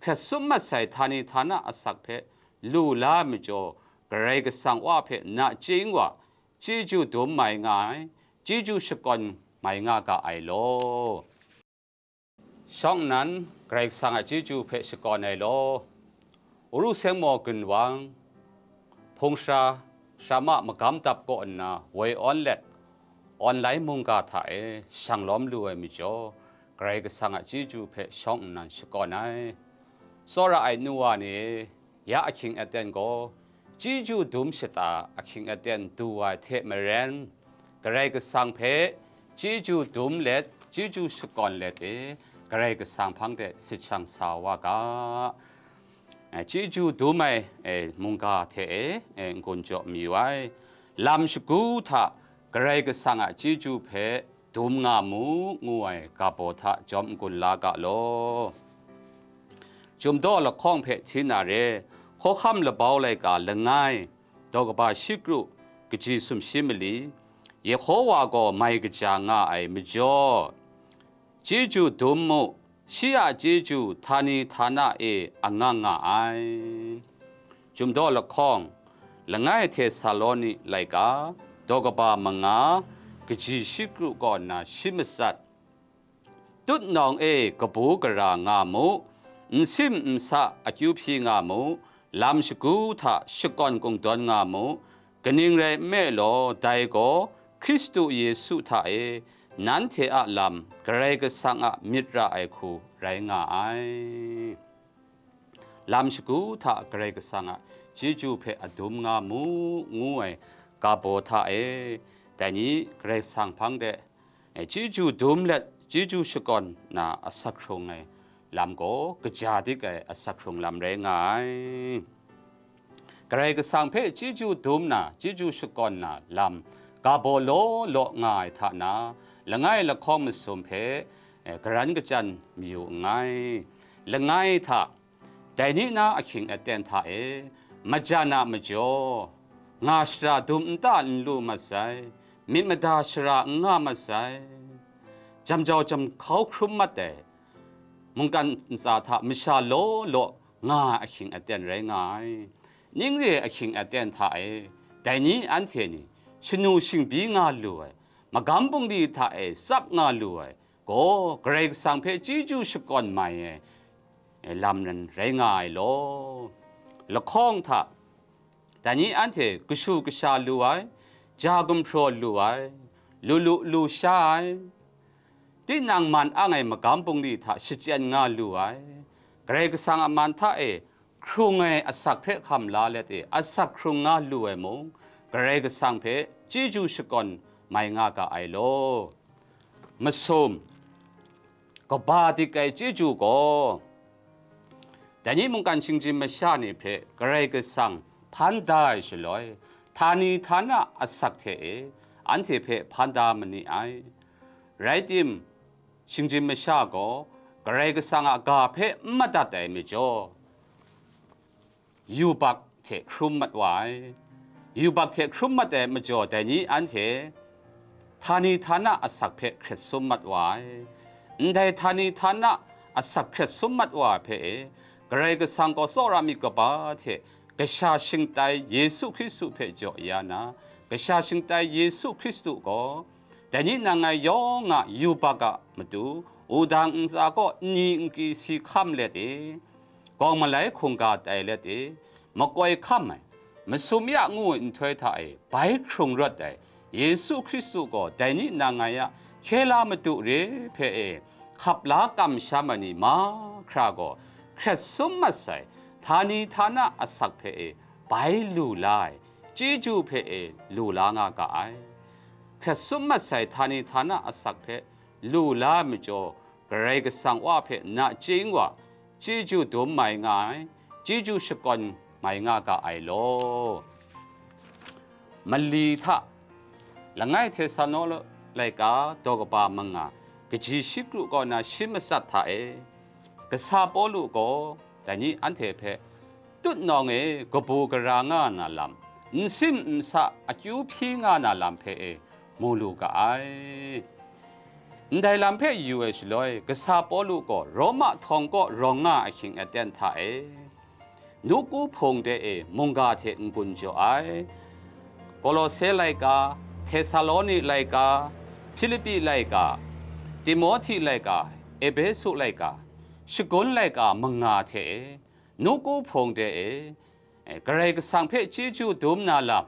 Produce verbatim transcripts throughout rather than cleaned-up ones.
hkrat sum mat sai htani htana asak hpe lu la ai majaw, Karai Kasang Wa hpe nachying wa chyeju dum mai nga ai, chyeju shakawn mai nga ga ai law. Shawng nnan Karai Kasang a chyeju hpe shakawn ai law. Uru seng maw gunwang, hpung sara, sara ma magam dap kaw nna woi awn let, online mungga hta e shang lawm lu ai majaw, Karai Kasang a chyeju hpe shawng nnan shakawn ai. Tsawra ai nu wa ni e, ya ahkying aten gaw, chyeju dum shata ahkying aten du ai hte maren, Karai Kasang hpe chyeju dum let, chyeju shakawn let e, Karai Kasang hpang de sit shang sa wa ga. Chyeju dum ai, e, mungga hte e, e, n-gun jaw mayu ai. Lam shagu hta Karai Kasang a chyeju hpe dum nga mu, ngu ai ga baw hta jawm n-gun la ga law. Chyum daw lahkawng hpe hti na re, hkawhkam labau laika langai, daw kaba shi kru, kaji sumshi mali, Yehowa gaw mai kaja nga ai majaw, chyeju dum mu, shi a chyeju htani htana e angang nga ai. Chyum daw lahkawng, langai Htesaloni laika, daw kaba manga, kaji shi kru kaw nna shi matsat, tutnawng e kabu gara nga mu, n sim n sa akyu hpyi nga mu, lam shagu hta shakawn kungdawn nga mu, kaning rai nme law, dai gaw Hkristu Yesu hta e nanhte a lam Karai Kasang a myit ra ai hku rai nga ai. Lam shagu hta Karai Kasang a chyeju hpe adum nga mu, ngu ai ga baw hta e, dai ni Karai Kasang hpang de, e, chyeju dum let chyeju shakawn na asak hkrung ai lam gaw kaja dik ai asak hkrung lam rai nga ai. Karai Kasang hpe chyeju dum na, chyeju shakawn na lam ga baw law law nga ai hta na, langai lahkawng masum hpe, e, garan kachyan mayu nngai. Langai hta, dai ni na ahkying aten hta e, majan a majaw, nga shara dum nta n lu mat sai, myit mada shara n nga mat sai, jam jau jam hkau hkrum mat ai, mungkan ntsa hta masha law law nga ai ahkying aten rai nga ai. Ning re ai ahkying aten hta e, dai ni anhte ni shanu shingbyi nga lu ai, magam bungli hta e tsap nga lu ai gaw, Karai Kasang hpe chyeju shakawn mai ai, e, lam nan rai nga ai law. Lahkawng hta, dai ni anhte kashu kasha lu ai, ja gumhpraw lu ai, lu lu lu sha ai, tinang man ang ai magam bungli hta shachyen nga lu ai, Karai Kasang a man hta e hkrung ai asak hpe hkam la let e, asak hkrung nga lu ai mung, Karai Kasang hpe chyeju shakawn mai nga ga ai law. Masum, kaba dik ai chyeju gaw, dai ni mungkan shinggyim masha ni hpe Karai Kasang hpan da ai shaloi, htani htana asak hte e anhte hpe hpan da ma ni ai. Rai tim, shinggyim masha gaw Karai Kasang a ga hpe n madat ai majaw, yubak hte hkrum mat wa ai. Yubak hte hkrum mat ai majaw, dai ni anhte htani htana asak hpe hkret sum mat wa ai. Ndai htani htana asak hkret sum mat wa ai hpe e, Karai Kasang gaw tsawra myit kaba hte kasha shingtai Yesu Hkristu hpe jaw ya na, kasha shingtai Yesu Hkristu gaw, dai ni nang ngai yawng a yubak a matu, wudang ntsa kaw nni nkri si hkam let e, gawng malai hkungga tai let e, makoi hkam ai, masum ya ngu ai nhtoi hta e bai hkrung rawt ai Yesu Hkristu gaw dai ni nang ngai a hkye la matu re hpe e hkap la kamsham ai ni mahkra gaw hkret sum mat sai, htani htana asak hpe e bai lu la ai, chyeju hpe e lu la nga ga ai. Hkret sum mat sai htani htana asak hpe lu la ai majaw, Karai Kasang Wa hpe nachying wa chyeju dum mai nga ai, chyeju shakawn mai nga ga ai law. Mali hta, langai Htesaloni laika daw kaba manga, kaji shi kru kaw na shi matsat hta e, kasa Pawlu gaw dai ni anhte hpe tutnawng e kabu gara nga na lam, n sim n sa akyu hpyi nga na lam hpe e mu lu ga ai. Ndai lam hpe yu ai shaloi, kasa Pawlu gaw Roma htawng kaw rawng nga ahkying aten hta e, nawku hpung de e mungga hte n-gun jaw ai. Kolose laika, Htesaloni laika, Hpilipi laika, Timohti laika, Ehpesu laika, shagun laika manga hte e, nawku hpung de e, Karai Kasang hpe chyeju dum na lam,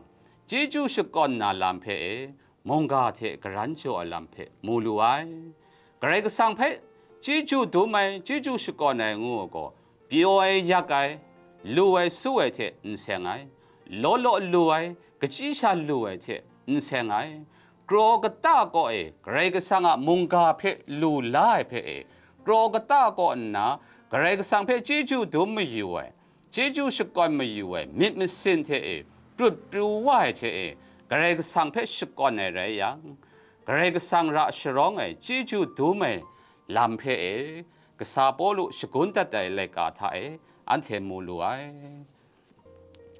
chyeju shakawn na lam hpe e, mungga hte karan jaw ai lam hpe mu lu ai. Karai Kasang hpe chyeju dum ai, chyeju shakawn ai ngu ai gaw, pyaw ai, yak ai, lu ai, su ai hte n seng ai, law law lu ai, kachyi sha lu ai hte n seng ai, kraw kata kaw e Karai Kasang a mungga hpe lu la ai hpe e, kraw kata kaw nna Karai Kasang hpe chyeju dum mayu ai, chyeju shakawn mayu ai myit masin hte e prut pru wa ai hte e, Karai Kasang hpe shakawn ai rai yang, Karai Kasang ra sharawng ai chyeju dum ai lam hpe e, kasa Pawlu shagun dat ai laika hta e anhte mu lu ai.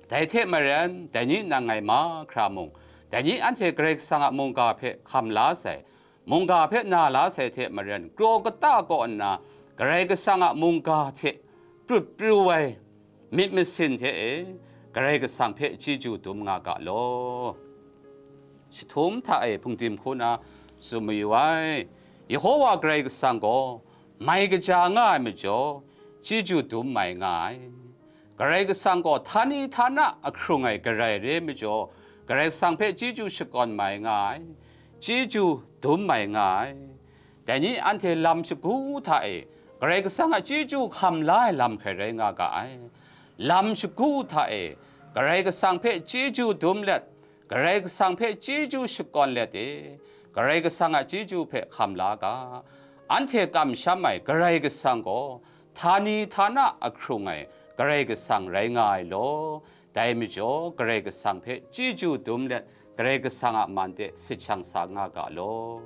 Dai hte maren, dai ni nang ngai mahkra mung, dai ni anhte Karai Kasang a mungga hpe hkam la sai, mungga hpe na la sai hte maren, kraw kata kaw nna Karai Kasang a mungga hte prut pru ai myit masin hte e Karai Kasang hpe chyeju dum nga ga law. Jahtum hta e hpungdim hku na tsun mayu ai, Yehowa Karai Kasang gaw mai kaja nga ai majaw, chyeju dum mai nga ai. Karai Kasang gaw htani htana ahkrung ai Karai re ai majaw, Karai Kasang hpe chyeju shakawn mai nga ai, chyeju dum mai nga ai. Dai ni anhte lam shagu hta e Karai Kasang a chyeju hkam la ai lam hkrai rai nga ga ai. Lam shagu hta e Karai Kasang hpe chyeju dum let, Karai Kasang hpe chyeju shakawn let e, Karai Kasang a chyeju hpe hkam la ga. Anhte kamsham ai Karai Kasang gaw htani htana ahkrung ai Karai Kasang rai nga ai law, dai majaw Karai Kasang hpe chyeju dum let, Karai Kasang a man de sit shang sa nga ga law.